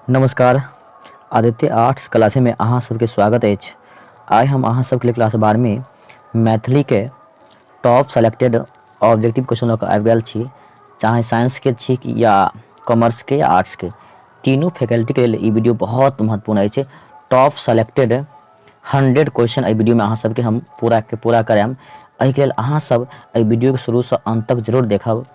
नमस्कार, आदित्य आर्ट्स क्लासेमे अहाँ सबके स्वागत अछि। आइ हम अहाँ सबके लेल क्लास 12वीं मैथिलीके टॉप सेलेक्टेड ऑब्जेक्टिव क्वेश्चन लऽ कऽ आबि गेल छी। चाहे साइंसके छी या कॉमर्सके या आर्ट्सके, तीनू फैकल्टीके लेल ई वीडियो बहुत महत्वपूर्ण अछि। टॉप सेलेक्टेड 100 क्वेश्चन एहि वीडियोमे अहाँ सबके हम पूराके पूरा करायब। एहिके लेल अहाँ सब एहि वीडियोके शुरूसँ अन्त तक जरूर देखब।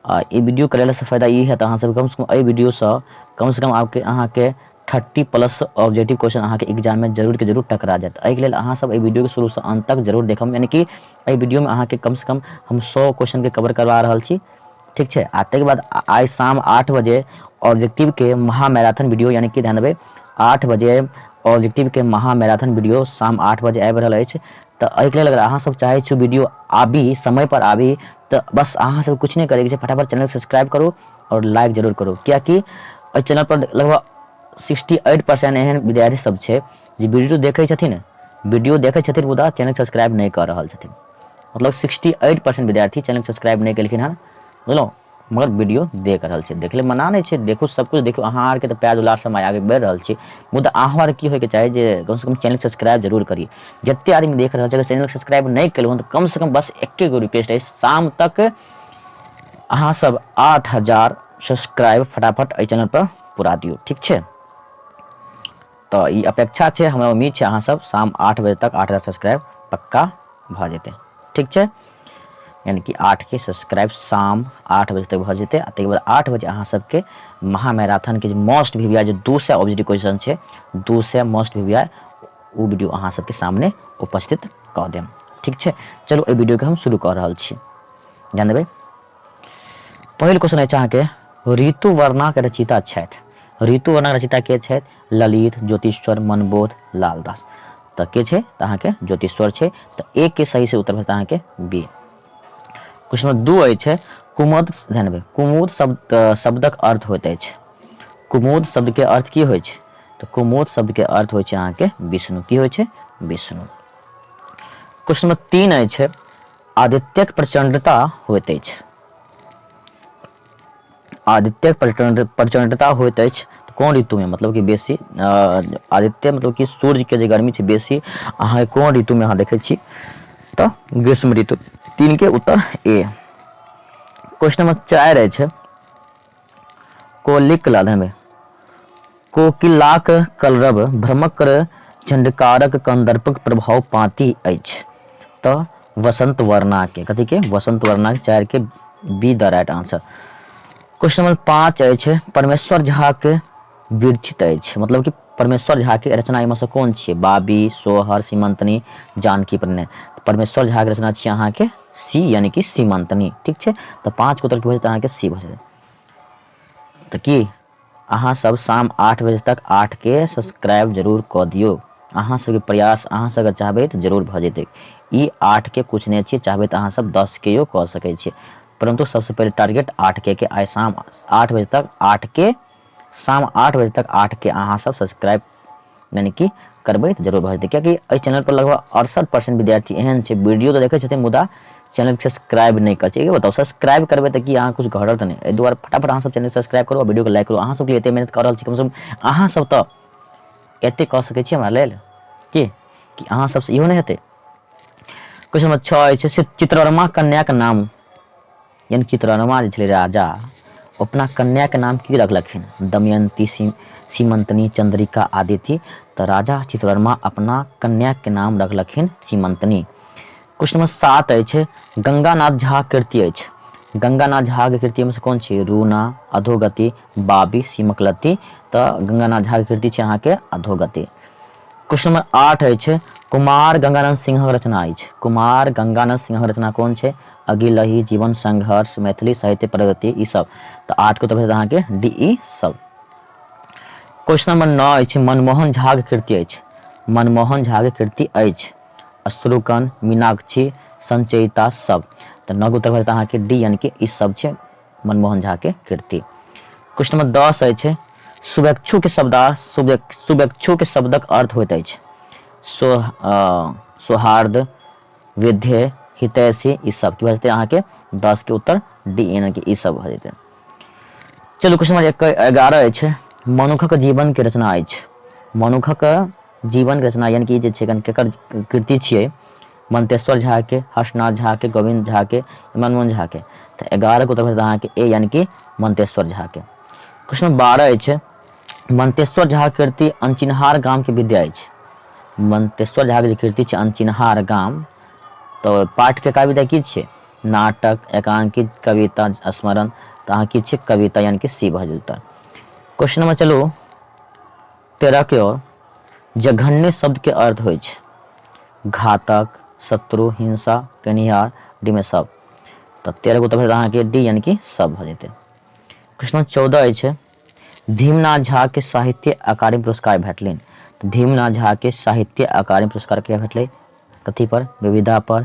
आ ई वीडियो करेलासँ फायदा ई हैत अहाँ सबके कमसँ कम एहि वीडियोसँ कमसँ कम आपके अहाँके 30 प्लस ऑब्जेक्टिव क्वेश्चन अहाँके एग्जाममे जरूरके जरूर टकरा जायत। एहिके लेल अहाँ सब एहि वीडियोके शुरूसँ अन्त तक जरूर देखब, यानी कि एहि वीडियोमे अहाँके कमसँ कम हम 100 क्वेश्चनके कवर करवा रहल छी, ठीक छै। आ ताहिके बाद आइ शाम 8 बजे ऑब्जेक्टिवके महामैराथन वीडियो, यानी कि ध्यान देबै 8 बजे ऑब्जेक्टिवके महामैराथन वीडियो शाम 8 बजे आबि रहल अछि। तऽ एहिके लेल अगर अहाँ सब चाहै छी वीडियो आबी समय पर आबी, तऽ बस अहाँ सब किछु नहि करैके छै, फटाफट चैनल सब्सक्राइब करू आओर लाइक जरूर करू, कियाकि एहि चैनल पर लगभग 68% एहन विद्यार्थी सब छै जे वीडियो देखै छथिन, वीडियो देखै छथिन मुदा चैनल सब्सक्राइब नहि कऽ रहल छथिन। मतलब 68% विद्यार्थी चैनल सब्सक्राइब नहि केलखिन हन, बुझलहुँ, मगर वीडियो देख रहल छै। देखले मना नहि छै, देखू सब कुछ देखू, अहाँ आरके तऽ प्यार दुलार से हम आगे बढ़ि रहल छी, मुदा अहाँ आर की होइके चाही जे कमसँ कम चैनल सब्सक्राइब जरूर करी। जते आदमी देख रहल छै अगर चैनल सब्सक्राइब नहि केलहुँ तऽ कमसँ कम बस एके गो रिक्वेस्ट अछि, शाम तक अहाँ सब 8000 सब्सक्राइब फटाफट एहि चैनल पर पूरा दियौ, ठीक छै। तऽ ई अपेक्षा छै, हमरा उम्मीद छै अहाँ सब शाम 8 बजे तक 8000 सब्सक्राइब पक्का भऽ जेतै, ठीक छै। यानी कि 8 के सब्सक्राइब शाम 8 बजे तक भऽ जेतै। आ ताहिके बाद 8 बजे अहाँ सबके महामैराथनके जे मोस्ट वी वी आई जे 200 ऑब्जेक्टिव क्वेश्चन छै, 200 मोस्ट वी वी आई, ओ वीडियो अहाँ सबके सामने उपस्थित कऽ देब, ठीक छै। चलू एहि वीडियोके हम शुरू कऽ रहल छी। ध्यान देबै, पहिल क्वेश्चन अछि अहाँके ऋतुवर्णाके रचयिता छथि। ऋतुवर्णाके रचयिता के छथि? ललित, ज्योतिश्वर, मनबोध, लालदास। तऽ के छै? तऽ अहाँके ज्योतिश्वर छै। तऽ ए के सही से उत्तर भेटत अहाँके बी। क्वेश्चन नंबर 2 अछि कुमुद, ध्यान देबै, कुमुद शब्दक अर्थ होइत अछि। कुमुद शब्दके अर्थ की होइ छै? तऽ कुमुद शब्दके अर्थ होइ छै अहाँके विष्णु। की होइ छै? विष्णु। क्वेश्चन नंबर 3 अछि आदित्यक प्रचंडता होइत अछि। आदित्यक प्रचंडता होइत अछि तऽ कोन ऋतुमे, मतलब कि बेसी आदित्य मतलब कि सूर्यके जे गर्मी छै बेसी अहाँके कोन ऋतुमे अहाँ देखै छी? तऽ ग्रीष्म ऋतु। 3 के उत्तर ए। क्वेश्चन नंबर 4 अछि कोलिक लाधमे कोकिलाक कलरव भ्रमक झंडकारक कन्दर्पक प्रभाव पाँति अछि। तऽ वसंत वर्णा के कथी के? वसंत वर्णा के 4 के B the right answer. Question number 5 अछि परमेश्वर झा के विरचित अछि, मतलब कि परमेश्वर झा के रचना एहिमे से कोन छियै? बाबी, सोहर, सीमंतनी, जानकी परिणय। परमेश्वर झा के रचना छियै अहाँके सी, यानी कि सीमंतनी, ठीक छै। तऽ 5 के उत्तर की भऽ जेतै अहाँके? सी भऽ जेतै। तऽ की अहाँ सब शाम 8 बजे तक 8 के सब्सक्राइब जरूर कऽ दियौ। अहाँ सबके प्रयास, अहाँ सब अगर चाहबै तऽ जरूर भऽ जेतै। ई 8 के कुछ नहि छियै, चाहबै तऽ अहाँ सब 10 के कऽ सकै छियै, परन्तु सबसँ पहिले टारगेट 8 के आइ शाम 8 बजे तक 8 के शाम 8 बजे तक 8 के अहाँ सब सब्सक्राइब यानी कि करबै तऽ जरूर भऽ जेतै। कियाकि एहि चैनल पर लगभग 68% विद्यार्थी एहन छै वीडियो तऽ देखै छथिन मुदा चैनल सब्सक्राइब नहि करै छै। बताउ सब्सक्राइब करबै तऽ की अहाँ कुछ घटत नहि? एहि दुआरे फटाफट अहाँ सब चैनल सब्सक्राइब करू आ वीडियोके लाइक करू। अहाँ सबके एते मेहनत कऽ रहल छी, कमसँ कम अहाँ सब तऽ एते कऽ सकै छी हमरा लेल की कि अहाँ सबसँ इहो नहि हेतै। क्वेश्चन नंबर 6 अछि से चित्रवर्मा कन्याके नाम, यानी चित्रवर्मा जे छलै राजा अपना कन्याके नाम की रखलखिन? दमयंती, सीमंतनी, चंद्रिका, आदिति। तऽ राजा चित्रवर्मा अपना कन्याके नाम रखलखिन सीमंतनी। क्वेश्चन नंबर 7 अछि गंगानाथ झा कृति अछि। गंगानाथ झा के कृति में से कोन छी? रूना, अधोगति, बाबी, सीमकलती। तऽ गंगानाथ झा के कृति छै अहाँके अधोगति। क्वेश्चन नंबर 8 अछि कुमार गंगानंद सिंहक रचना अछि। कुमार गंगानंद सिंहक रचना कोन छै? अगिलही, जीवन संघर्ष, मैथिली साहित्य प्रगति, ई सब। तऽ 8 के उत्तर भेटत अहाँके डी, ई सब। क्वेश्चन नंबर 9 अछि मनमोहन झा के कृति अछि। मनमोहन झा के कृति अछि अश्रुकण, मीनाक्षी, संचयिता सब। तऽ 9 के उत्तर भेटत अहाँके डी, यानी कि ई सब छै मनमोहन झा के कृति। क्वेश्चन नंबर 10 अछि शुभेच्छु के शब्द शुभेच्छु के शब्दक अर्थ होइत अछि सौहार्द, विद्य, हितैषी, ई सब। की भऽ जेतै अहाँके? 10 के उत्तर डी, यानी कि ई सब भऽ जेतै। चलू क्वेश्चन नंबर 11 अछि मनुखक जीवनके रचना अछि। मनुखक जीवनके रचना यानि कि जे छै केकर कृति छियै? मंतेश्वर झाके, हर्षनाथ झाके, गोविन्द झाके, मनमोहन झाके। तऽ 11 के उत्तर भऽ जेतै अहाँके ए यानि कि मंतेश्वर झाके। क्वेश्चन नंबर 12 अछि, मंतेश्वर झा कृति अनचिन्हार गामके विद्या अछि। मंतेश्वर झाके जे कृति छै अनचिन्हार गाम, तऽ पाठके का विद्या की छियै? नाटक, एकांकी, कविता, स्मरण। तऽ अहाँ की छियै? कविता यानि कि सी भऽ जेतै। क्वेश्चन नंबर चलू 13 के ओर। जघन्य शब्द के अर्थ होइ छै घातक, शत्रु, हिंसा केनिहार, डी में सब। तऽ 13 गो उत्तर अहाँके डी यानि कि सब भऽ जेतै। क्वेश्चन नंबर 14 अछि, धीमनाथ झा के साहित्य अकादमी पुरस्कार भेटलनि। तऽ धीमनाथ झा के साहित्य अकादमी पुरस्कार किया भेटलै? कथी पर? विविधा पर,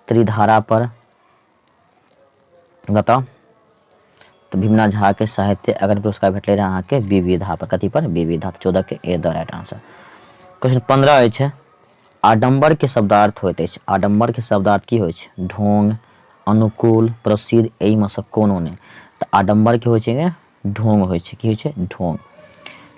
त्रिधारा पर, बताउ। तऽ भीमनाथ झा के साहित्य अकादमी पुरस्कार भेटलै रहै अहाँके विविधा पर। कथी पर? विविधा। 14 के A the right answer. Question 15 अछि, आडम्बर के शब्दार्थ होइत अछि। आडम्बर के शब्दार्थ की होइ छै? ढोंग, अनुकूल, प्रसिद्ध, एहिमे सँ कोनो नहि। तऽ आडम्बर के होइ छै ढोंग होइ छै। की होइ छै? ढोंग।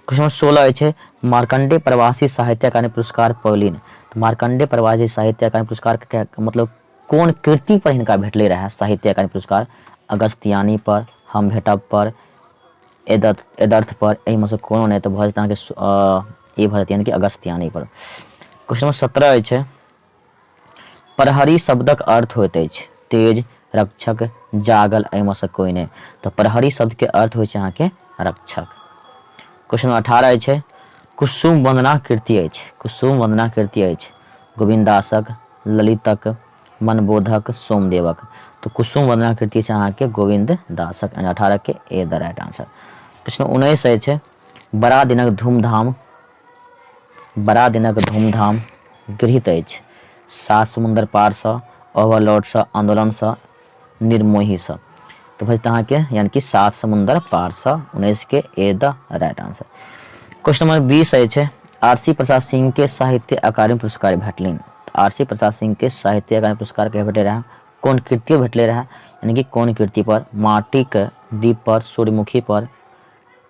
क्वेश्चन नंबर 16 अछि, मार्कंडे प्रवासी साहित्य अकादमी पुरस्कार पौलिन। तऽ मार्कंडे प्रवासी साहित्य अकादमी पुरस्कार के मतलब कोन कृति पर हिनका भेटलै रहए साहित्य अकादमी पुरस्कार? अगस्त्यानी पर, हम भेटब पर, एदर्थ पर, एहिमे सँ कोनो नहि। तऽ भऽ जेतै अहाँके ई भऽ जेतै यानि कि अगस्त्यानी पर। क्वेश्चन नंबर 17 अछि, प्रहरी शब्दक अर्थ होइत अछि तेज, रक्षक, जागल, एहिमे सँ कोइ नहि। तऽ प्रहरी शब्दके अर्थ होइ छै अहाँके रक्षक। क्वेश्चन नंबर 18 अछि, कुसुम वंदना कृति अछि। कुसुम वंदना कृति अछि गोविन्द दासक, ललितक, मनबोधक, सोमदेवक। तऽ कुसुम वंदना कृति छै अहाँके गोविन्द दासक। 18 के ए द राइट आंसर। क्वेश्चन 19 अछि, बड़ा दिनक धूमधाम, बड़ा दिनक धूमधाम गृहीत अछि सात समुन्दर पारसँ, ओवरलोडसँ, आन्दोलनसँ, निर्मोहीसँ। तऽ भऽ जेतै अहाँके यानि कि सात समुन्दर पारसँ। 19 के A the right answer. Question number 20 अछि, आर सी प्रसाद सिंह के साहित्य अकादमी पुरस्कार भेटलनि। आर सी प्रसाद सिंह के साहित्य अकादमी पुरस्कार के भेटै रहए? कोन कृति भेटलै रहए? यानि कि कोन कृति पर? माटिक दीप पर, सूर्यमुखी पर,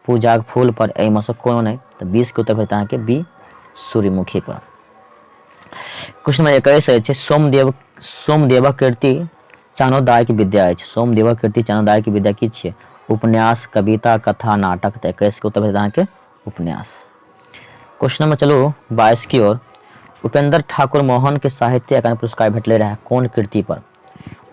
पूजाक फूल पर, एहिमे सँ कोनो नहि। तऽ 20 के उत्तर भेटत अहाँके बी सूर्यमुखी पर। क्वेश्चन नंबर 21 अछि, सोमदेवक कृति चानोदाय के विद्या अछि। सोमदेवक कृति चानोदाय के विद्या की छियै? उपन्यास, कविता, कथा, नाटक। तऽ 21 के उत्तर भेटत अहाँके उपन्यास। क्वेश्चन नंबर चलू 22 की ओर। उपेंद्र ठाकुर मोहन के साहित्य अकादमी पुरस्कार भेटलै रहए कोन कृति पर?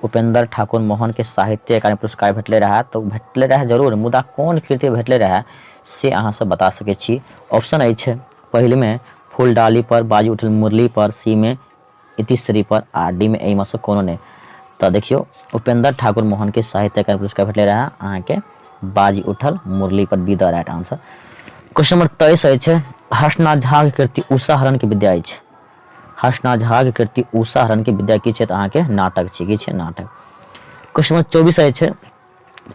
उपेंद्र ठाकुर मोहन के साहित्य अकादमी पुरस्कार भेटलै रहए तऽ भेटलै रहए जरूर, मुदा कोन कृति भेटलै रहए से अहाँ सब बता सकै छी। ऑप्शन अछि पहिलमे फूल डाली पर, बाजी उठल मुरली पर, सी मे इतिश्री पर आ डी मे एहिमे सँ कोनो नहि। तऽ देखियौ उपेंद्र ठाकुर मोहन के साहित्य अकादमी पुरस्कार भेटलै रहए अहाँके बाजी उठल मुरली पर, B the right answer. Question number 23 अछि, हर्षनाथ झा के कृति उषा हरण के विद्या अछि। हर्षनाथ झा के कृति उषा हरण के विद्या की छै? तऽ अहाँके नाटक छै। की छै? नाटक। क्वेश्चन नंबर 24 अछि,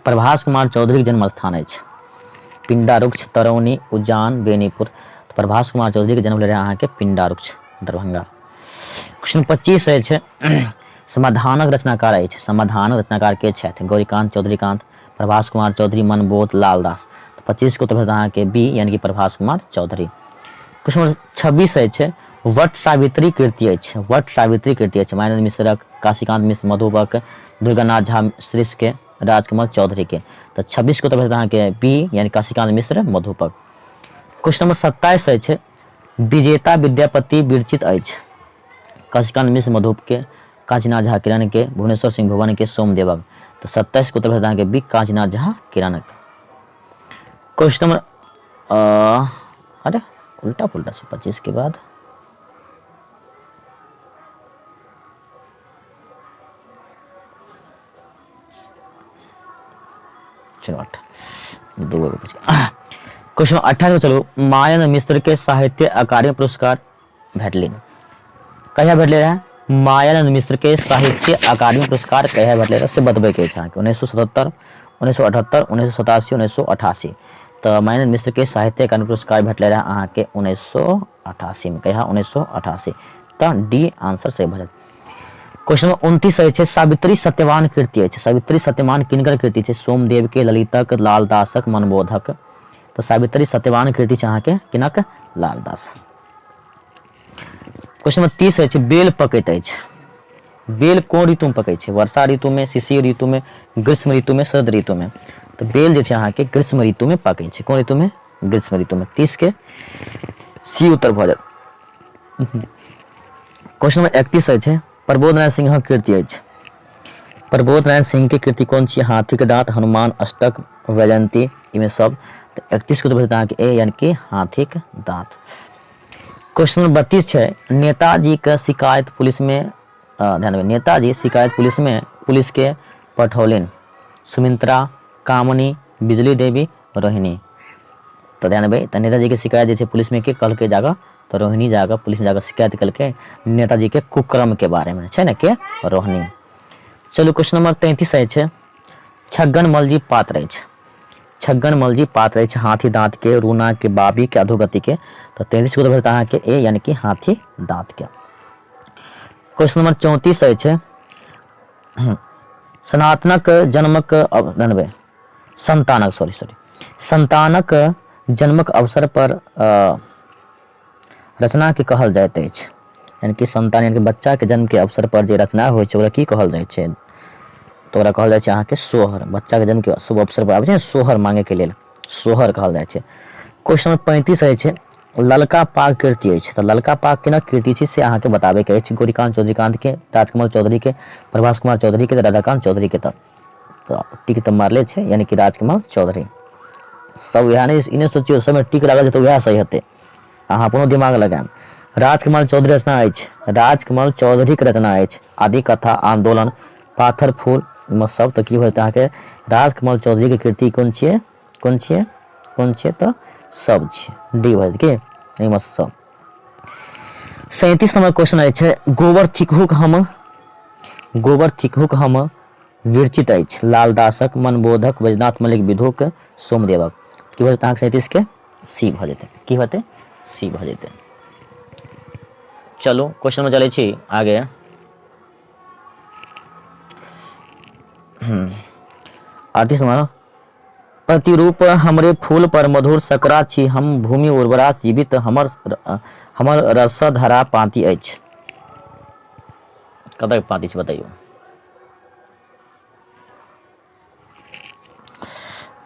प्रभास कुमार चौधरी के जन्म स्थान अछि पिंडारुक्ष, तरौनी, उजान, बेनीपुर। तऽ प्रभास कुमार चौधरी के जन्म भेल रहै अहाँके पिंडारुक्ष, दरभंगा। क्वेश्चन 25 अछि, समाधानक रचनाकार अछि। समाधानक रचनाकार के छथि? गौरीकांत, चौधरीकांत, प्रभास कुमार चौधरी, मनबोध, लालदास। तऽ 25 के उत्तर भेल अहाँके बी यानी कि प्रभास कुमार चौधरी। क्वेश्चन नंबर 26 अछि, वट सावित्री कृति अछि। वट सावित्री कृति अछि मायानंद मिश्रक, काशीकांत मिश्र मधुबक, दुर्गानाथ झा श्रीश के, राजकमल चौधरी के। तऽ 26 के उत्तर भेल अहाँके बी यानी काशीकांत मिश्र मधुपक। क्वेश्चन नंबर 27 अछि, विजेता विद्यापति विरचित अछि काशीकांत मिश्र मधुप के, काशीनाथ झा किरण के, भुवनेश्वर सिंह भुवन के, सोमदेवक। तऽ 27 के उत्तर भेल अहाँके बी काशीनाथ झा किरणक। क्वेश्चन नंबर अरे उल्टा पुल्टा से 25 के बाद चलो 8 दो क्वेश्चन 28 चलो, मायानंद मिश्र के साहित्य अकादमी पुरस्कार भेटलनि। कहिया भेटलै रहए? मायानंद मिश्र के साहित्य अकादमी पुरस्कार कहिया भेटलै रहए से बतबैके अछि अहाँके। 1977, 1978, 1987, 1988। तऽ मायानंद मिश्र के साहित्य अकादमी पुरस्कार भेटलै रहए अहाँके 1988 मे। कहिया? 1988। तऽ डी आंसर सही भऽ जायत। क्वेश्चन नंबर 29 अछि, सावित्री सत्यवान कृति अछि। सावित्री सत्यवान किनकर कृति छै? सोमदेव के, ललितक, लालदासक, मनबोधक। तऽ सावित्री सत्यवान कृति छै अहाँके किनक लालदास। क्वेश्चन नंबर 30 अछि, बेल पकैत अछि। बेल कोन ऋतुमे पकै छै? वर्षा ऋतुमे, शिशिर ऋतुमे, ग्रीष्म ऋतुमे, शरद ऋतुमे। तऽ बेल जे छै अहाँके ग्रीष्म ऋतुमे पकै छै। कोन ऋतुमे? ग्रीष्म ऋतुमे। 30 के सी उत्तर भऽ जायत। क्वेश्चन नंबर 31 अछि, प्रबोध नारायण सिंहक कृति अछि। प्रबोध नारायण सिंह के कृति कोन छी? हाथीके दाँत, हनुमान अष्टक, वैजयंती, इमे सब। तऽ 31 के उत्तर भऽ जेतै अहाँके ए, यानी कि हाथीके दाँत। क्वेश्चन नंबर 32 छै, नेताजी के शिकायत पुलिस में, ध्यान देबै, नेताजी शिकायत पुलिस में पुलिस के पठौलनि। सुमित्रा, कामनी, बिजली देवी, रोहिणी। तऽ ध्यान देबै, तऽ नेताजी के शिकायत जे छै पुलिस में के कहलकै जाकऽ? तऽ रोहिणी जाकऽ पुलिस में जाकऽ शिकायत केलकै नेताजी के कुकर्म के बारे में, छै ने के? रोहिणी। चलू क्वेश्चन नंबर 33 अछि, छगन मलजी पात्र अछि। छगन मलजी पात्र अछि हाथी दाँत के, रूना के, बाबी के, अधोगति के। तऽ 33 को तऽ अहाँके ए, यानी कि हाथी दाँत के। क्वेश्चन नंबर 34 अछि, सनातनक जन्मक जानबै संतानक, सॉरी सॉरी, संतानक जन्मक अवसर पर रचना के कहल जाइत अछि। यानी कि संतान यानी कि बच्चा के जन्म के अवसर पर जे रचना होइ छै ओकरा की कहल जाइ छै? तऽ ओकरा कहल जाइ छै अहाँके सोहर। बच्चा के जन्म के शुभ अवसर पर आबै छै ने सोहर मांगे के लेल, सोहर कहल जाइ छै। क्वेश्चन नंबर 35 अछि, ललका पाग कृति अछि। तऽ ललका पाग केना कृति छै से अहाँके बताबे के अछि। गौरीकांत चौधरीकांत के, राजकमल चौधरी के, प्रभास कुमार चौधरी के, राधाकांत चौधरी के। तऽ टिक तऽ मारले छै, यानी कि राजकमल चौधरी। सब इएह नहि, ई नहि सोचियौ सबमे टिक लागल छै तऽ उएह सही हेतै, अहाँ अपनो दिमाग लगायब। राजकमल चौधरी रचना अछि, राजकमल चौधरीके रचना अछि आदि कथा, आंदोलन, पाथर फूल, एहिमे सब। तऽ की होयत अहाँके राजकमल चौधरीके कृति कोन छियै? कोन छियै? कोन छियै? तऽ सब छियै, डी भऽ जेतै की एहिमे सब। 37 नंबर क्वेश्चन अछि, गोबर थिकहुक हम, गोबर थिकहुक हम विरचित अछि लालदासक, मनबोधक, बैजनाथ मल्लिक विधुक, सोमदेवक। की भऽ जेतै अहाँके 37 के? सी भऽ जेतै। की होतै? सी भऽ जेतै। चलू क्वेश्चन में चलै छी आगे। 38 नंबर, प्रतिरूप हमरे फूल पर मधुर सकरा छी हम भूमि उर्वरा जीवित हमर हमर रस धरा पाँति अछि। कतऽ पाँति छै बताइयो।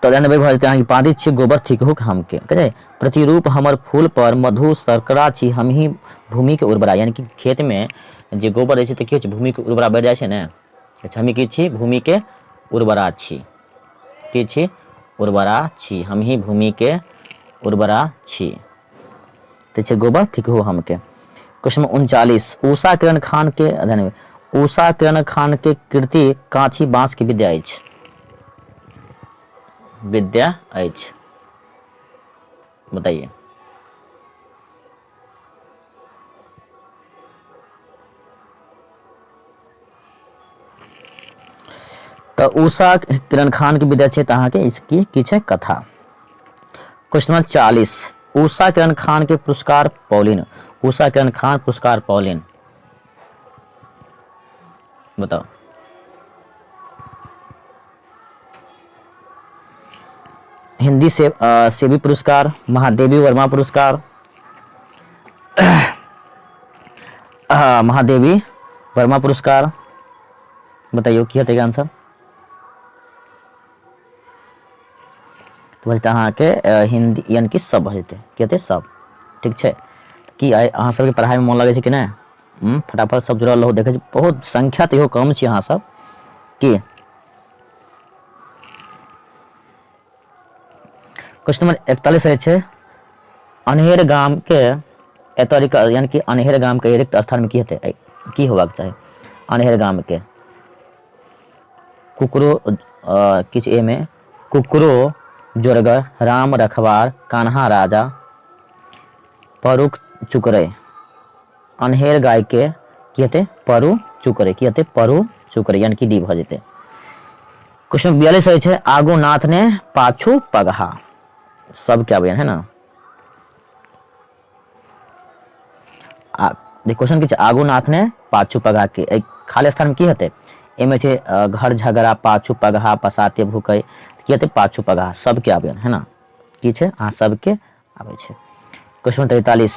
तऽ जानबै भऽ जेतै अहाँके पाँति छी गोबर थिकहुक हमके, कहे प्रतिरूप हमर फूल पर मधु शर्करा छी हमही भूमिके उर्वरा, यानी कि खेतमे जे गोबर रहै छै तऽ की होइ छै? भूमिके उर्वरा बढ़ि जाइ छै ने। अच्छा, हमही की छी? भूमिके उर्वरा छी। की छी? उर्वरा छी, हमही भूमिके उर्वरा छी। तऽ छै गोबर थिकहु हमके। क्वेश्चन 39, उषा किरण खान के अध्ययन, उषा किरण खान के कृति काँची बाँस के विद्या अछि, विद्या अछि, बताइए। तऽ उषा किरण खान के विद्या छै तऽ अहाँके इसकी की छै? कथा। क्वेश्चन नंबर 40, उषा किरण खान के पुरस्कार पौलिन, उषा किरण खान पुरस्कार पौलिन, बताओ। हिंदी से सेवी पुरस्कार, महादेवी वर्मा पुरस्कार, महादेवी वर्मा पुरस्कार, बताइयो की हेतै आंसर? तऽ भऽ जेतै अहाँके हिन्दी, यानि कि सब भऽ जेतै। की हेतै? सब। ठीक छै। की आइ अहाँ सबके पढ़ाइमे मोन लगै छै कि नहि? फटाफट सब जुड़ल रहू। देखै छी बहुत संख्या तैयो कम छी अहाँ सब की। क्वेश्चन नंबर 41 छै, अन्हेर गाम के एतऽ यानी कि अन्हेर गाम के रिक्त स्थान में की हेतै, की होबाक चाही? अन्हेर गाम के कुकरो किछु एमे कुकरो जोरगर, राम रखवार, कान्हा राजा, परुक चुकरै। अन्हेर गाय के की हेतै? परू चुकरै। की हेतै? परू चुकरै, यानी कि डी भऽ जेतै। क्वेश्चन 42 होइ छै, आगू नाथ ने पाछू पगहा, सबके आबैया है ना। आ क्वेश्चन की छै? आगू नाथ ने पाछू पगहा के एहि खाली स्थान में की हेतै? एहिमे छै घर झगड़ा, पाछू पगहा, पसाते भूकै, की हेतै? पाछू पगहा, सबके आबैया है ना। की छै अहाँ सबके आबै छै। क्वेश्चन 43,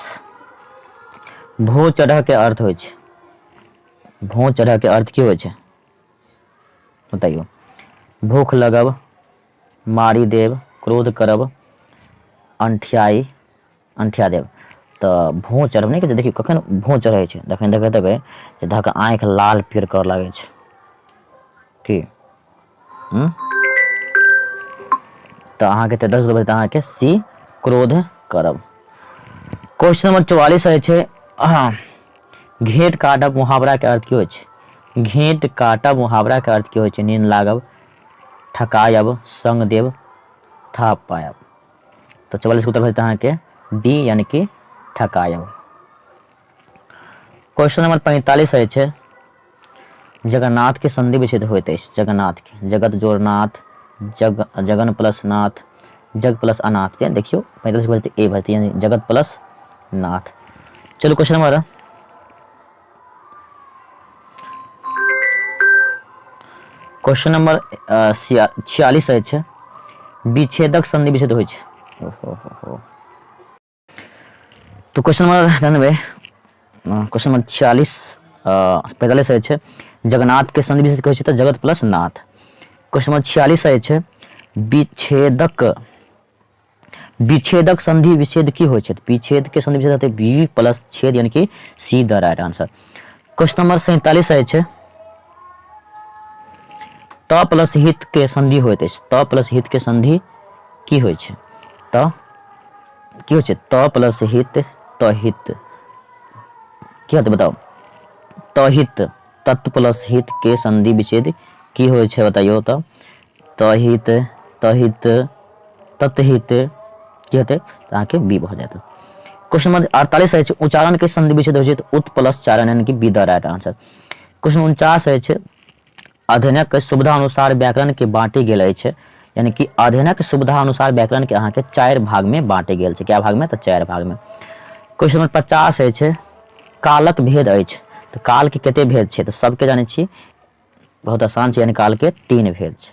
भू चढ़ऽ के अर्थ होइ छै, भू चढ़ऽ के अर्थ की होइ छै बताइयो। भूख लगब, मारि देब, क्रोध करब, अंठियाई, अंठिया देब। तऽ भू चढ़ब नहि कहै छै, देखियौ कखन भू चढ़ै छै, तखन देखैत हेबै जे धऽ कऽ आँखि लाल पीयर करऽ लागै छै की। तऽ अहाँके 43 बजे तऽ अहाँके सी क्रोध करब। क्वेश्चन नंबर 44 होइ छै, अहाँ घेंट काटब मुहावराके अर्थ की होइ छै? घेंट काटब मुहावराके अर्थ की होइ छै? नींद लागब, ठकायब, संग देब, थाप पायब। तऽ 44 के उत्तर भऽ जेतै अहाँके बी यानी कि ठकायब। क्वेश्चन नंबर 45 होइ छै, जगन्नाथ के संधि विच्छेद होइत अछि। जगन्नाथ के जगत जोरनाथ, जग जगन प्लस नाथ, जग प्लस अनाथ। के देखियौ 45 भऽ जेतै ए भऽ जेतै, यानी जगत प्लस नाथ। चलू क्वेश्चन नंबर 46 अछि, विच्छेदक संधि विच्छेद होइ छै। ओहो हो हो, तो क्वेश्चन नंबर जानबे, क्वेश्चन नंबर 46 45 अछि, जगन्नाथ के संधि विच्छेद कहै छै तऽ जगत प्लस नाथ। क्वेश्चन नंबर 46 अछि, विच्छेदक विच्छेदक संधि विच्छेद की होइ छै? विच्छेद के संधि विच्छेद हेतै बी प्लस छेद, यानी कि C the right answer. Question number 47 अछि, त प्लस हित के संधि होइत अछि। त प्लस हित के संधि की होइ छै? त की होइ छै? त प्लस हित, त हित की हेतै बताउ? त हित, तत् प्लस हित के संधि विच्छेद की होइ छै बताइयो तऽ? त हित, त हित, तत् हित की हेतै? तऽ अहाँके बी भऽ जायत। क्वेश्चन नंबर 48 अछि, उच्चारण के संधि विच्छेद होइ छै तऽ उत प्लस चारण, यानी कि B the right answer. Question 49 अछि, अध्ययनक सुविधा अनुसार व्याकरण के बाँटि गेल अछि, यानी कि अध्ययनक सुविधा अनुसार व्याकरण के अहाँके 4 भाग में बाँटि गेल छै। क्या भाग में? तऽ 4 भाग में। क्वेश्चन नंबर 50 अछि, कालक भेद अछि। तऽ काल के कते भेद छै? तऽ सबके जानै छी, बहुत आसान छै, यानी काल के 3 भेद छै।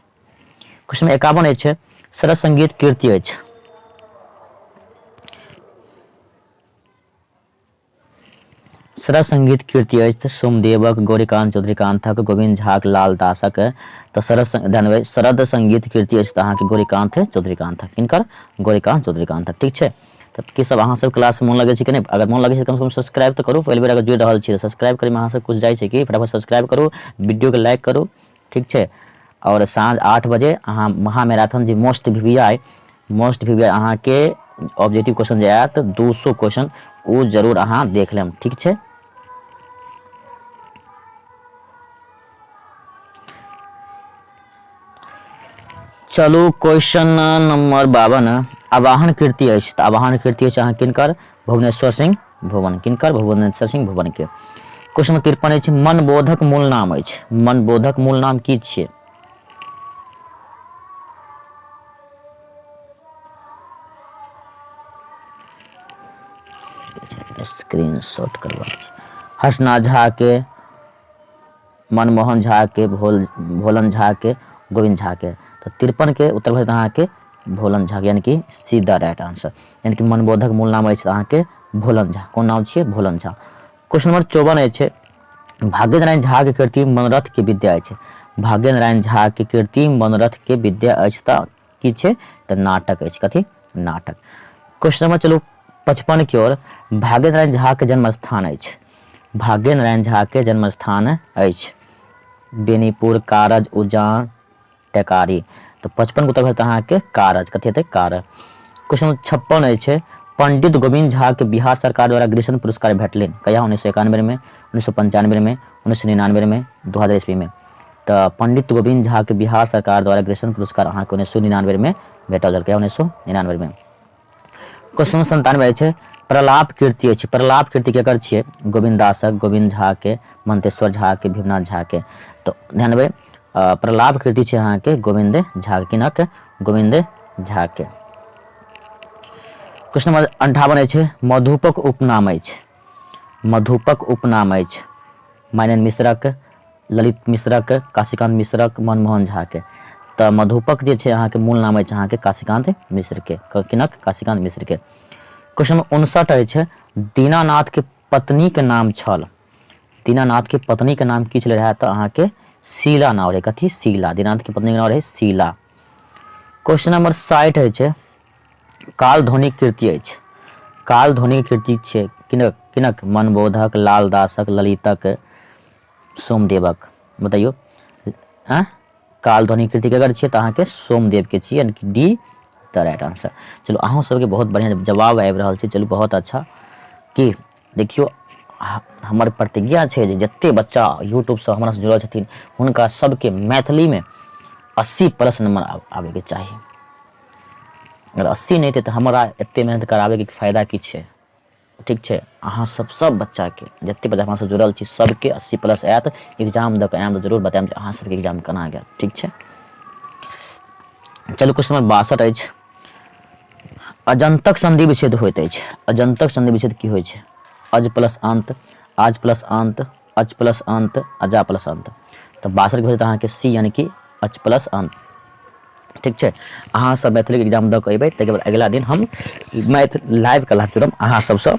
क्वेश्चन नंबर 51 अछि, सरस संगीत कीर्ति अछि। सरस संगीत कीर्ति अछि तऽ सोमदेवक, गौरीकांत चौधरीकांतक, गोविंद झाक, लाल दासक। तऽ सरस ध्यान, शरद संगीत कीर्ति अछि तऽ अहाँके गौरीकांत चौधरीकांतक, किनकर? गौरीकांत चौधरीकांतक। ठीक छै, तऽ की सब अहाँ सब क्लास मोन लगै छै कि नहि? अगर मोन लगै छै कम से कम सब्सक्राइब तऽ करू। पहिल बेर अगर जुड़ि रहल छी तऽ सब्सक्राइब करैमे अहाँ सब कुछ जाइ छै कि फटाफट सब्सक्राइब करू, वीडियोके लाइक करू। ठीक छै, आओर साँझ 8 बजे अहाँ महामैराथन जे most V V I, most V V I अहाँके ऑब्जेक्टिव क्वेश्चन जे आयत 200 क्वेश्चन, ओ जरूर अहाँ देख लेब। ठीक छै, चलू क्वेश्चन नंबर 52, आवाहन कृति अछि। तऽ आवाहन कृति अछि अहाँ किनकर? भुवनेश्वर सिंह भुवन। किनकर? भुवनेश्वर सिंह भुवन के। क्वेश्चन नंबर 53 अछि, मनबोधक मूल नाम अछि। मनबोधक मूल नाम की छियै? स्क्रीन शॉट करबाक छै। हर्षनाथ झा के, मनमोहन झा के, भोलन झा के, गोविंद झा के। तऽ 53 के उत्तर भऽ जेतै अहाँके भोलन झा, यानी कि सी द राइट आंसर। यानी कि मनबोधक मूल नाम अछि अहाँके भोलन झा। कोन नाम छियै? भोलन झा। क्वेश्चन नंबर 54 अछि, भाग्य नारायण झा के कृति मनोरथ के विद्या अछि। भाग्य नारायण झा के कृति मनोरथ के विद्या अछि तऽ की छै? तऽ नाटक अछि। कथी? नाटक। क्वेश्चन नंबर चलू 55 की ओर, भाग्य नारायण झा के जन्म स्थान अछि। भाग्य नारायण झा के जन्म स्थान अछि बेनीपुर, कारज, उजान, टेकारी। तऽ 55 के उत्तर भेल अहाँके कारज। कथी हेतै? कारज। क्वेश्चन नंबर 56 अछि, पंडित गोविंद झा के बिहार सरकार द्वारा ग्रीष्म पुरस्कार भेटलनि कहिया? 1991 में, 1995 में, 1999 में, 2000 ईस्वी में। तऽ पंडित गोविंद झा के बिहार सरकार द्वारा ग्रीष्म पुरस्कार अहाँके 1999 में भेटल छल। कहिया? 1999 में। क्वेश्चन 97 अछि, प्रलाप कीर्ति अछि। प्रलाप कीर्ति केकर छियै? गोविंद दासक, गोविंद झा के, मंतेश्वर झा के, भीमनाथ झा के। तऽ ध्यान देबै, प्रलाप कीर्ति छै अहाँके गोविंद झा के। किनक? गोविंद झा के। क्वेश्चन नंबर 58 अछि, मधुपक उपनाम अछि। मधुपक उपनाम अछि माइनन मिश्रक, ललित मिश्रक, काशीकांत मिश्रक, मनमोहन झा के। तऽ मधुपक जे छै अहाँके मूल नाम अछि अहाँके काशीकान्त मिश्रके। किनक? काशीकान्त मिश्रके। क्वेश्चन नंबर 59 अछि, दीनानाथके पत्नीके नाम छल। दीनानाथके पत्नीके नाम की छलै रहए? तऽ अहाँके शीला नाम रहै। कथी? शीला। दीनानाथके पत्नीके नाम रहै शीला। क्वेश्चन नंबर 60 अछि, कालध्वनि कृति अछि। कालध्वनि कृति छै किनक? किनक? मनबोधक, लालदासक, ललितक, सोमदेवक। बतैयौ। आँ कालध्वनि कृति केकर छियै? तऽ अहाँके सोमदेवके छियै, यानी कि डी द राइट आंसर। चलू अहूँ सबके बहुत बढ़िआँ जवाब आबि रहल छै। चलू बहुत अच्छा। की देखियौ, हमर प्रतिज्ञा छै जे जते बच्चा यूट्यूबसँ हमरासँ जुड़ल छथिन हुनका सबके मैथिलीमे 80 प्लस नंबर आबैके चाही। अगर 80 नहि एतै तऽ हमरा एते मेहनत कराबैके फायदा की छै? ठीक छै, अहाँ सब सब बच्चाके, जते बच्चा हमरासँ जुड़ल छी, सबके 80 प्लस आयत। एग्जाम दऽ कऽ आयब तऽ जरूर बतायब जे अहाँ सबके एग्जाम केना गेल। ठीक छै, चलू क्वेश्चन नंबर 62 अछि, अजन्तक संधि विच्छेद होइत अछि। अजन्तक संधि विच्छेद की होइ छै? अज प्लस अंत, आज प्लस अंत, अच प्लस अंत, अजा प्लस अंत। तऽ 62 के भेजत अहाँके सी, यानी कि अच प्लस अंत। ठीक छै, अहाँ सब मैथिलीके एग्जाम दऽ कऽ अयबै, ताहिके बाद अगिला दिन हम मैथिली लाइव क्लास जुड़ब अहाँ सबसँ,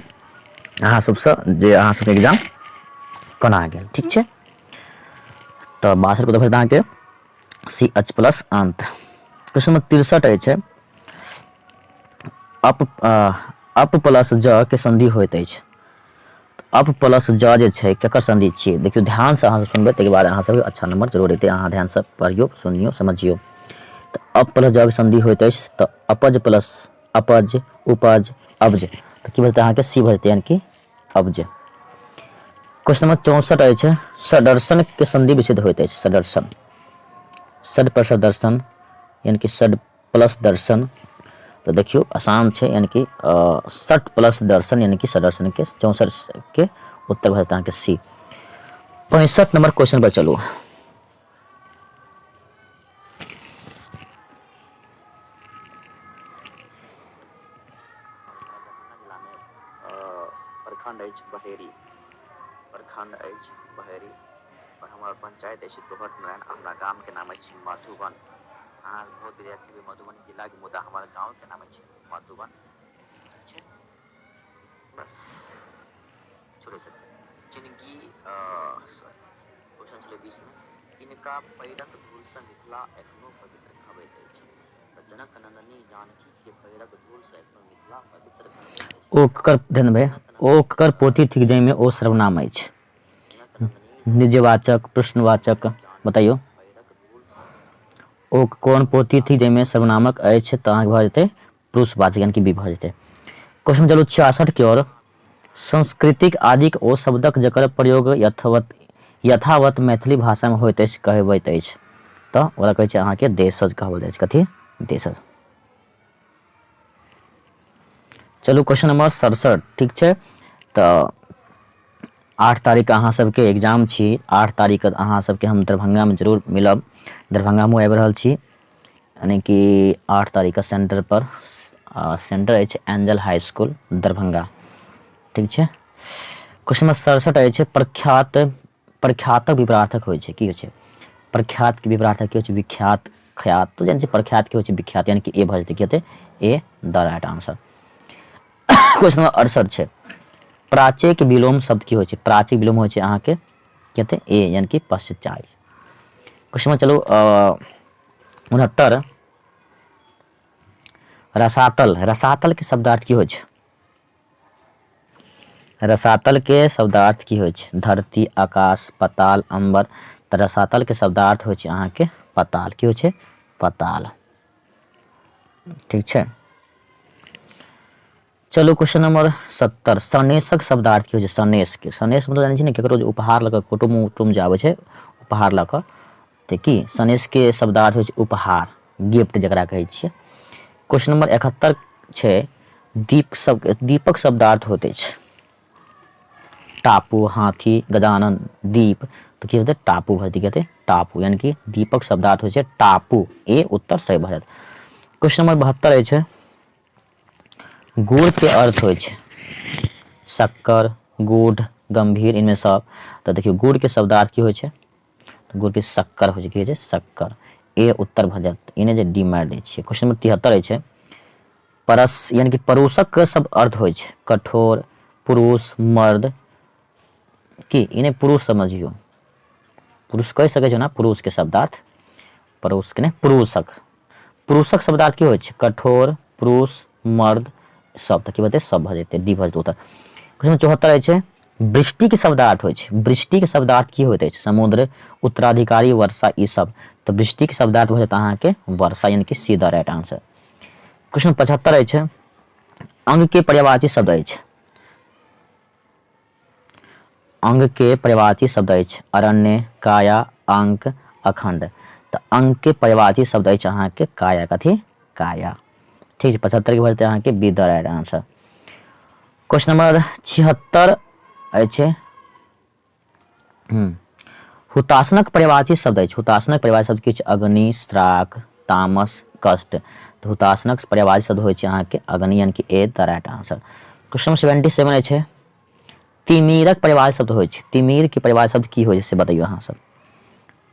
अहाँ सबसँ जे अहाँ सबके एग्जाम कोना गेल। ठीक छै, तऽ 62 के भेजत अहाँके सी, अच प्लस अंत। क्वेश्चन नंबर 63 अछि, अप अप प्लस ज के संधि होइत अछि। अप प्लस ज जे छै केकर संधि छियै? देखियौ ध्यानसँ अहाँ सुनबै, ताहिके बाद अहाँ सबके अच्छा नंबर जरूर एतै। अहाँ ध्यानसँ पढ़ियौ, सुनियौ, समझियौ। तऽ अप प्लस ज के संधि होइत अछि तऽ अपज प्लस अपज, उपज, अब्ज। तऽ की भऽ जेतै अहाँके? सी भऽ जेतै, यानी कि अब्ज। क्वेश्चन नंबर 64 अछि, षडर्शन के संधि विच्छेद होइत अछि। षडर्शन, षड पर षडर्शन, यानी कि षड प्लस दर्शन। तऽ देखियौ आसान छै, यानी कि षट प्लस दर्शन, यानी कि षडर्शन के 64 के उत्तर भऽ जेतै अहाँके सी। 65 नंबर क्वेश्चन पर चलू। प्रखंड अछि बहेरी, प्रखंड अछि बहेरी और हमर पंचायत अछि दोहट नारायण। हमरा गाम के नाम अछि मधुबन। अहाँ बहुत विद्यार्थी हेबै मधुबनी जिलाके, मुदा हमर गाँवके नाम अछि मधुबन। ठीक छै, बस छोड़ि सकते चिनगी। सॉरी, क्वेश्चन छलै 20 मे, किनका पैरक धूलसँ मिथिला एखनो पवित्र कहबैत अछि? तऽ जनक नंदनी जानकीके पैरक धूलसँ एखनो मिथिला पवित्र कहबैत अछि। ओ ककर ध्यान भाई, ओ ककर पोथी थिक जाहिमे ओ सर्वनाम अछि? निजवाचक, प्रश्नवाचक, बताइयो। ओ कोन पोथी थिक जाहिमे सर्वनामक अछि? तऽ अहाँके भऽ जेतै पुरुषवाचक, यानी कि बी भऽ जेतै। क्वेश्चन चलू 66 के ओर। सांस्कृतिक आदिक ओ शब्दक जकर प्रयोग यथवत यथावत मैथिली भाषामे होइत अछि कहबैत अछि। तऽ ओकरा कहै छै अहाँके देशज कहबल जाइ छै। कथी? देशज। चलू क्वेश्चन नंबर 67। ठीक छै, तऽ 8 तारीखके अहाँ सबके एग्जाम छी। 8 तारीखके अहाँ सबके हम दरभंगामे जरूर मिलब। दरभंगामे आबि रहल छी, यानी कि 8 तारीखके सेंटर पर। सेंटर अछि एंजल हाई स्कूल दरभंगा। ठीक छै, क्वेश्चन नंबर 67 अछि, प्रख्यात प्रख्यातक विपरार्थक होइ छै। की होइ छै प्रख्यातके विपरार्थक? की होइ छै? विख्यात, ख्यात। तऽ जानै छै प्रख्यात की होइ छै? विख्यात, यानी कि ए भऽ जेतै। की हेतै? A the right answer. Question number 68 छै, प्राचीक विलोम शब्द की होइ छै? प्राचीक विलोम होइ छै अहाँके की हेतै? ए, यानी कि पश्चात। क्वेश्चन नंबर चलू 69, रसातल। रसातल के शब्दार्थ की होइ छै? रसातल के शब्दार्थ की होइ छै? धरती, आकाश, पताल, अंबर। तऽ रसातल के शब्दार्थ होइ छै अहाँके पताल। की होइ छै? पताल। ठीक छै, चलू क्वेश्चन नंबर 70, सनेशक शब्दार्थ की होइ छै? सनेश के, सनेश मतलब जानै छी ने, केकरो जे उपहार लऽ कऽ कुटुम्ब उटुम्ब जे आबै छै उपहार लऽ कऽ, तऽ की सनेश के शब्दार्थ होइ छै उपहार, गिफ्ट जकरा कहै छियै। क्वेश्चन नंबर 71 छै, दीप सब दीपक शब्दार्थ होइत अछि टापू, हाथी, गजानन, दीप। तऽ की होतै? टापू भऽ जेतै। की हेतै? टापू, यानी कि दीपक शब्दार्थ होइ छै टापू। ए उत्तर सही भऽ जायत। क्वेश्चन नंबर 72 अछि, गुड़ के अर्थ होइ छै शक्कर, गूढ़, गंभीर, इनमें सब। तऽ देखियौ गुड़ के शब्दार्थ की होइ छै? तऽ गुड़ के शक्कर होइ छै। की होइ छै? शक्कर। ए उत्तर भऽ जायत। ई नहि जे डी मारि दै छियै। क्वेश्चन नंबर 73 अछि, परस यानी कि परुषक के सब अर्थ होइ छै कठोर, पुरुष, मर्द की ई नहि पुरुष समझियौ, पुरुष कहि सकै छै ना पुरुष के शब्दार्थ, परुष के नहि पुरुषक, पुरुषक शब्दार्थ की होइ छै कठोर, पुरुष, मर्द सब, तऽ की बतै सब भऽ जेतै, डी भऽ जेतै उत्तर। क्वेश्चन 74 अछि, वृष्टि के शब्दार्थ होइ छै, वृष्टि के शब्दार्थ की होइत अछि समुद्र, उत्तराधिकारी, वर्षा, ई सब, तऽ वृष्टि के शब्दार्थ भऽ जेतै अहाँके वर्षा, यानी कि C the right answer. Question 75 अछि, अंग के पर्यायवाची शब्द अछि, अंग के पर्यायवाची शब्द अछि अरण्य, काया, अंक, अखंड, तऽ अंग के पर्यायवाची शब्द अछि अहाँके काया, कथी काया। ठीक छै, 75 के भऽ जेतै अहाँके B the right answer. Question number 76 अछि, हुताशनक पर्यायवाची शब्द अछि, हुताशनक पर्यायवाची शब्द किछु अग्नि, श्राक, तामस, कष्ट, तऽ हुताशनक पर्यायवाची शब्द होइ छै अहाँके अग्नि, यानी कि A the right answer. Question number 77 अछि, तिमिरक पर्यायवाची शब्द होइ छै, तिमिर के पर्यायवाची शब्द की होइ छै से बतैयौ अहाँ सब।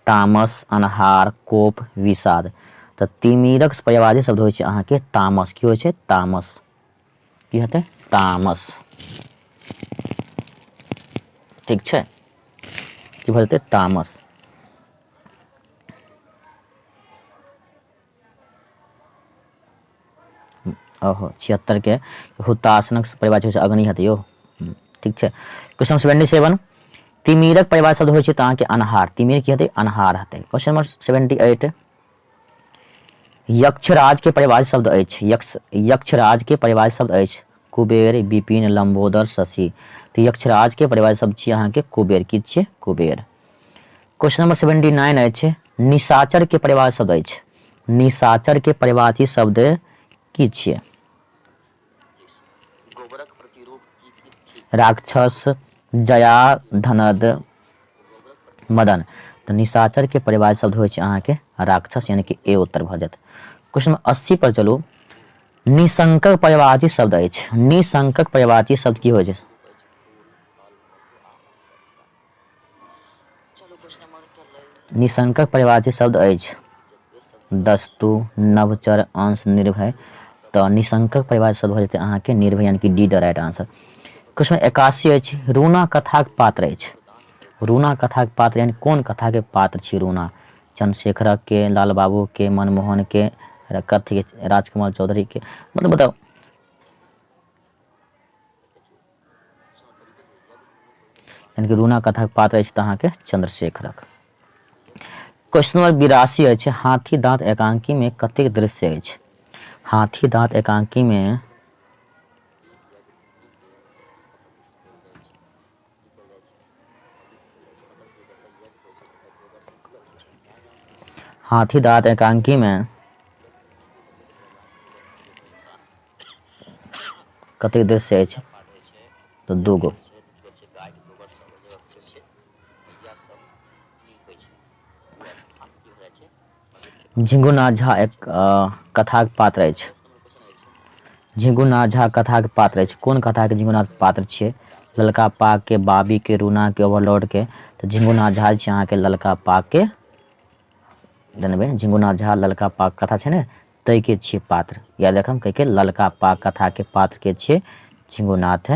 तामस, अन्हार, कोप, विषाद, तऽ तिमिरक पर्यायवाची शब्द होइ छै अहाँके तामस, की होइ छै तामस, की हेतै तामस। ठीक छै, की भऽ जेतै तामस। ओहो 76 के हुताशनक परिवार छै अग्नि हेतै यौ। ठीक छै, क्वेश्चन 77, तिमिरक परिवार शब्द होइ छै तऽ अहाँके अन्हार, तिमिर की हेतै अन्हार हेतै। क्वेश्चन नंबर 78, यक्षराज के परिवार शब्द अछि, यक्षराज के परिवार शब्द अछि कुबेर, विपिन, लंबोदर, शशि, तऽ यक्षराज के परिवार शब्द छी अहाँके कुबेर, की छियै कुबेर। क्वेश्चन नंबर 79 अछि, निशाचर के परिवार शब्द अछि, निशाचर के परिवाची शब्द की छियै? राक्षस, जया, धनद, मदन, तऽ निशाचर के परिवार शब्द होइ छै अहाँके राक्षस, यानी कि ए उत्तर भऽ जायत। क्वेश्चन नंबर 80 पर चलू, निशंकक परिवाची शब्द अछि, निशंकक परिवाची शब्द की होइ छै? निशंकक परिवाची शब्द अछि दस्तु, नभचर, अंश, निर्भय, तऽ निशंकक परिवार शब्द भऽ जेतै अहाँके निर्भय, यानी कि D the right answer. Question 81 अछि, रूना कथाक पात्र अछि, रूना कथाक पात्र यानी कोन कथाके पात्र छी रूना? चंद्रशेखरक के, लाल बाबू के, मनमोहन के, कथी के, राजकुमार चौधरी के, मतलब बताउ। यानी कि रूना कथाक पात्र अछि तऽ अहाँके चंद्रशेखरक। क्वेश्चन नंबर 82 अछि, हाथी दाँत एकांकी में कतेक दृश्य अछि? हाथी दाँत एकांकी में हाथी दाँत एकांकी में कतेक दृश्य अछि? तऽ 2 गो। झिंगुनाथ झा एक कथाक पात्र अछि, झिंगुनाथ झा कथाक पात्र अछि, कोन कथाके झिंगुनाथ पात्र छियै? ललका पाग के, बाबी के, रूना के, ओवरलोड के, तऽ झिंगुनाथ झा छै अहाँके ललका पाग के, जनबै झिंगुनाथ झा ललका पाग कथा छै ने ताहिके छियै पात्र, याद राखब कहिके ललका पाग कथाके पात्र के छियै झिंगुनाथ।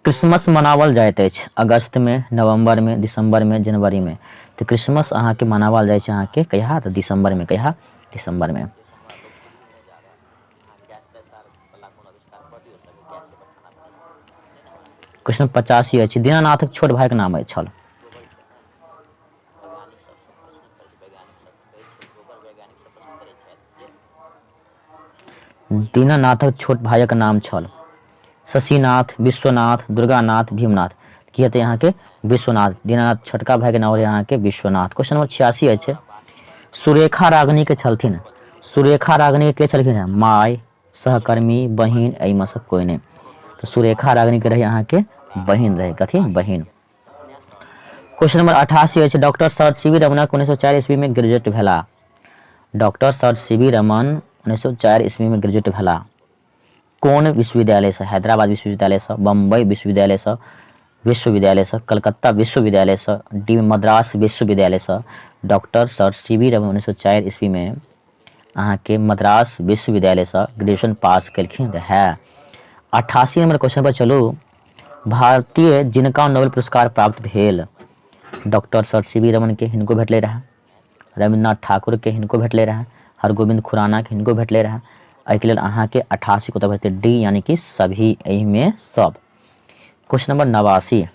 क्रिसमस मनाओल जाइत अछि अगस्तमे, नवम्बरमे, दिसम्बरमे, जनवरीमे, तऽ क्रिसमस अहाँके मनाओल जाइ छै अहाँके कहिया? तऽ दिसम्बरमे, कहिया? दिसम्बरमे। क्वेश्चन 85 अछि, दीनानाथक छोट भाइके नाम अछि छल। दीनानाथक छोट भाइक नाम छल शशिनाथ, विश्वनाथ, दुर्गानाथ, भीमनाथ, की हेतै अहाँके विश्वनाथ, दीनानाथ छोटका भाइके नाम रहै अहाँके विश्वनाथ। क्वेश्चन नंबर 86 अछि, सुरेखा रागिनी के छलथिन, सुरेखा रागिनी के छलखिन हैं? माय, सहकर्मी, बहिन, एहिमे से कोइ नहि, तऽ सुरेखा रागिनी के रहै अहाँके बहिन रहै, कथी बहिन। क्वेश्चन नंबर 88 अछि, डॉक्टर सर सी वी रमणक 1904 ईस्वी में ग्रेजुएट भेला, doctor sir C V Raman 1904 ईस्वी में ग्रेजुएट भेला, कोन विश्वविद्यालयसँ? हैदराबाद विश्वविद्यालयसँ, बम्बई विश्वविद्यालयसँ, विश्वविद्यालयसँ, कलकत्ता विश्वविद्यालयसँ, डी मद्रास विश्वविद्यालयसँ। Doctor sir C V Raman 1904 ईस्वीमे अहाँके मद्रास विश्वविद्यालयसँ ग्रेजुएशन पास केलखिन रहए। 88 नंबर क्वेश्चन पर चलू। भारतीय जिनका नोबेल पुरस्कार प्राप्त भेल, डॉक्टर सर सी वी रमनके हिनको भेटलै रहए, रविन्द्रनाथ ठाकुरके हिनको भेटलै रहए, हरगोविंद खुरानाके हिनको भेटलै रहए। एहिके लेल अहाँके 88 के उत्तर भेटतै डी, यानी कि सभी, एहिमे सब। क्वेश्चन नंबर 89,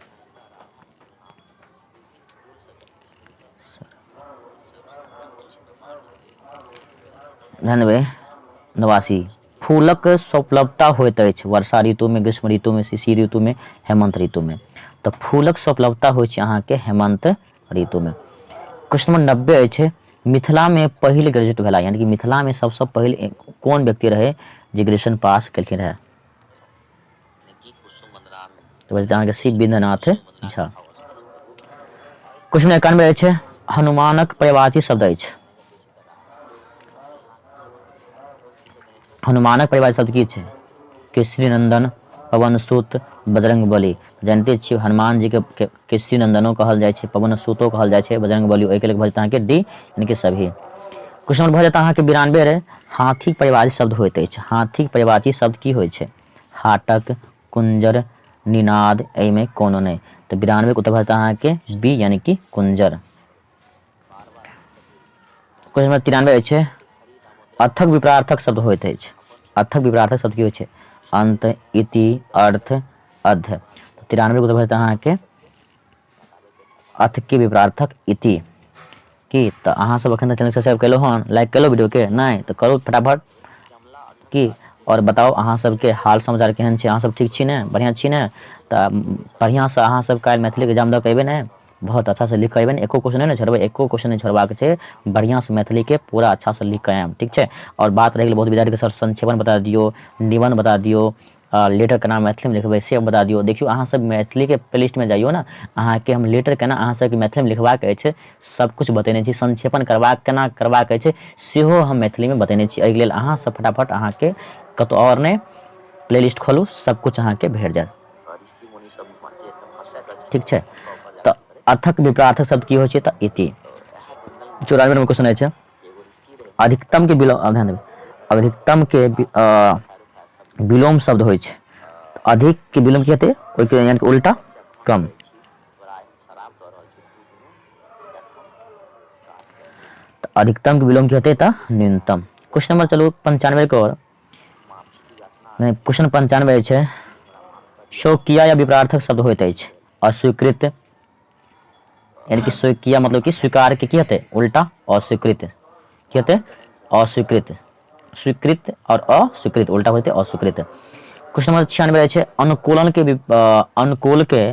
ध्यान देबै, 89, फूलक स्वप्लवता होइत अछि वर्षा ऋतुमे, ग्रीष्म ऋतुमे, शिशिर ऋतुमे, हेमन्त ऋतुमे। तऽ फूलक स्वप्लवता होइ छै अहाँके हेमन्त ऋतुमे। क्वेश्चन नंबर 90 अछि, मिथिलामे पहिल ग्रेजुएट भेला, यानी कि मिथिलामे सबसँ पहिल कोन व्यक्ति रहै जे ग्रेजुएशन पास केलखिन रहए? तऽ अहाँके शिव बिंदनाथ झा। क्वेश्चन 91 अछि, हनुमानक पर्यायवाची शब्द अछि। हनुमानक परिवार शब्द की छै? केसरी नंदन, पवन सुत, बजरंग बली। जानते छियै हनुमान जी के केसरी नंदनो कहल जाइ छै, पवन सुतो कहल जाइ छै, बजरंग बली। ओहिके लेल भऽ जेतै अहाँके डी, यानी कि सभी। क्वेश्चन नंबर भऽ जेतै अहाँके 92 रे, हाथीक परिवारी शब्द होइत अछि। हाथीक परिवाची शब्द की होइ छै? हाटक, कुंजर, निनाद, एहिमे कोनो नहि। तऽ 92 के उत्तर भऽ जेतै अहाँके बी, यानी कि कुंजर। क्वेश्चन नंबर 93 अछि, अथक विपरार्थक शब्द होइत अछि। अथक विपरार्थक शब्द की होइ छै? अंत, इति, अर्थ, अध। तऽ 93 के उत्तर भऽ जेतै अहाँके अथ के विपरार्थक इति। की तऽ अहाँ सब एखन तक चैनल सब्सक्राइब केलहुँ हन? लाइक केलहुँ वीडियोके? नहि तऽ करू फटाफट। की आओर बताउ, अहाँ सबके हाल समाचार केहन छै? अहाँ सब ठीक छी ने? बढ़िआँ छी ने? तऽ बढ़िआँसँ अहाँ सब काल्हि मैथिलीके एग्जाम दऽ कऽ अयबै ने? बहुत अच्छासँ लिख कऽ अयबै ने? एको क्वेश्चन नहि ने छोड़बै? एको क्वेश्चन नहि छोड़बाक छै। बढ़िआँसँ मैथिलीके पूरा अच्छासँ लिख कऽ आयब, ठीक छै? आओर बात रहि गेल बहुत विद्यार्थीके, सर संक्षेपण बता दियौ, निबन्ध बता दियौ, लेटर केना मैथिलीमे लिखबै से बता दियौ। देखियौ, अहाँ सब मैथिलीके प्लेलिस्टमे जइयौ ने, अहाँके हम लेटर केना अहाँ सबके मैथिलीमे लिखबाक अछि सब किछु बतेने छी। संक्षेपण करबाक केना करबाक अछि सेहो हम मैथिलीमे बतेने छी। एहिके लेल अहाँ सब फटाफट अहाँके कतौ आओर नहि, प्लेलिस्ट खोलू, सब किछु अहाँके भेट जायत, ठीक छै? तऽ अथक विपरार्थक शब्द की होइ छै? तऽ इति। 94 नंबर क्वेश्चन अछि, अधिकतम के विलोम, ध्यान देबै, अधिकतम के विलोम शब्द होइ छै। अधिक के विलोम की हेतै? ओहिके यानी कि उल्टा, कम। तऽ अधिकतम के विलोम की हेतै? तऽ न्यूनतम। क्वेश्चन नंबर चलू 95 के और नहि, क्वेश्चन 95 छै, शौकिया या विपरार्थक शब्द होइत अछि। अस्वीकृत, यानी कि स्वीकिया मतलब कि स्वीकार के की हेतै? उल्टा, अस्वीकृत। की हेतै? अस्वीकृत। स्वीकृत और अस्वीकृत उल्टा होतै, अस्वीकृत। क्वेश्चन नंबर 96 अछि, अनुकूलन के अनुकूल के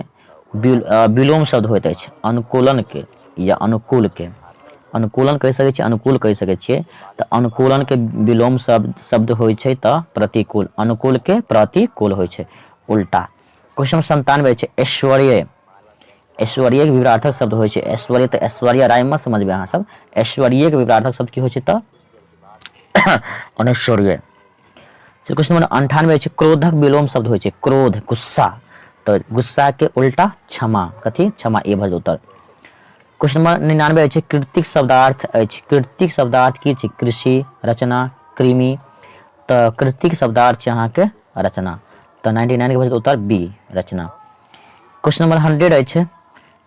विलोम शब्द होइत अछि। अनुकूलन के या अनुकूल के, अनुकूलन कहि सकै छियै, अनुकूल कहि सकै छियै। तऽ अनुकूलन के विलोम शब्द शब्द होइ छै तऽ प्रतिकूल। अनुकूल के प्रतिकूल होइ छै, उल्टा। क्वेश्चन नंबर 97 छै, ऐश्वर्य, ऐश्वर्यके विपरार्थक शब्द होइ छै। ऐश्वर्य तऽ ऐश्वर्या राय मत समझबै अहाँ सब। ऐश्वर्यके विपरार्थक शब्द की होइ छै? तऽ अनैश्वर्य। क्वेश्चन नंबर 98 छै, क्रोधक विलोम शब्द होइ छै। क्रोध, गुस्सा, तऽ गुस्साके उल्टा क्षमा। कथी? क्षमा, ए भऽ उत्तर। क्वेश्चन नंबर 99 छै, कृतिक शब्दार्थ अछि। कृतिक शब्दार्थ की छै? कृषि, रचना, कृमि। तऽ कृतिक शब्दार्थ छै अहाँके रचना। तऽ 99 के भऽ उत्तर बी, रचना। क्वेश्चन नंबर 100 अछि,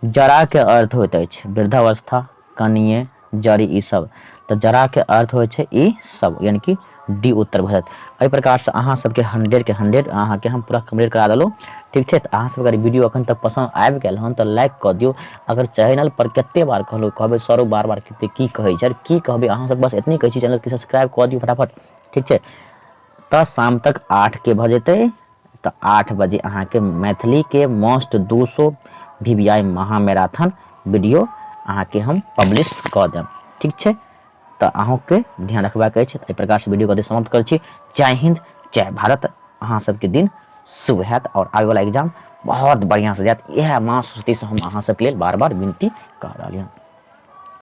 जड़ाके अर्थ होइत अछि वृद्धावस्था, कनिये, जड़ी, ई सब। तऽ जड़ाके अर्थ होइ छै ई सब, यानी कि डी उत्तर भऽ जायत। एहि प्रकारसँ अहाँ सबके 100 के 100 अहाँके हम पूरा कम्प्लीट करा देलहुँ, ठीक छै? तऽ अहाँ सबके अगर वीडियो अखन तक पसन्द आबि गेल हन तऽ लाइक कऽ दियौ। अगर चैनल पर कते बार कहलहुँ, कहबै सर बार बार कते की कहै छै, की कहबै अहाँ सब? बस एतनी कहै छी, चैनलके सब्सक्राइब कऽ दियौ फटाफट, ठीक छै? तऽ शाम तक 8 के भऽ जेतै, तऽ 8 बजे अहाँके मैथिलीके मोस्ट 200 वी वी आई महामैराथन वीडियो अहाँके हम पब्लिश कऽ देब, ठीक छै? तऽ अहूँके ध्यान रखबाक अछि। एहि प्रकारसँ वीडियोके अभी समाप्त करै छी। जय हिन्द, जय भारत। अहाँ सबके दिन शुभ हैत आओर आबैवला एग्जाम बहुत बढ़िआँसँ जायत, इएह माँ सरस्वतीसँ हम अहाँ सबके लेल बार बार विनती कऽ रहलियै हन।